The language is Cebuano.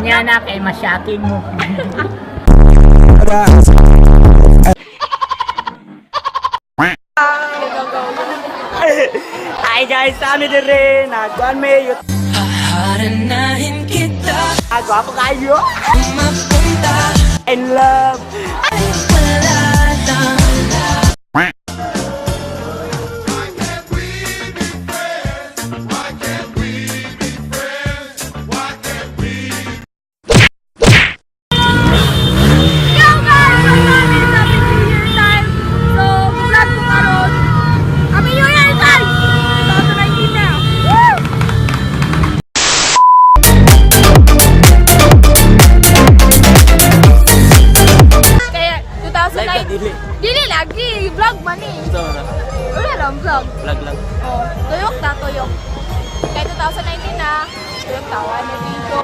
Anya na kay masyaking mo. Hi guys, kami dire nagkuan may yut. Haharanahin kita. Gwapo kayo. Mapunta. In love. Ay wala na. Yo guys! What's up? It's Happy New Year time! So, vlog ko karon. Happy New Year, guys! 2019 na! Woo! Kaya, 2019. Dili lagi! Vlog man eh! Wala lang vlog. Vlog lang. Oh, tuyok ta, tuyok. Kaya 2019 na, tuyok tawa na video.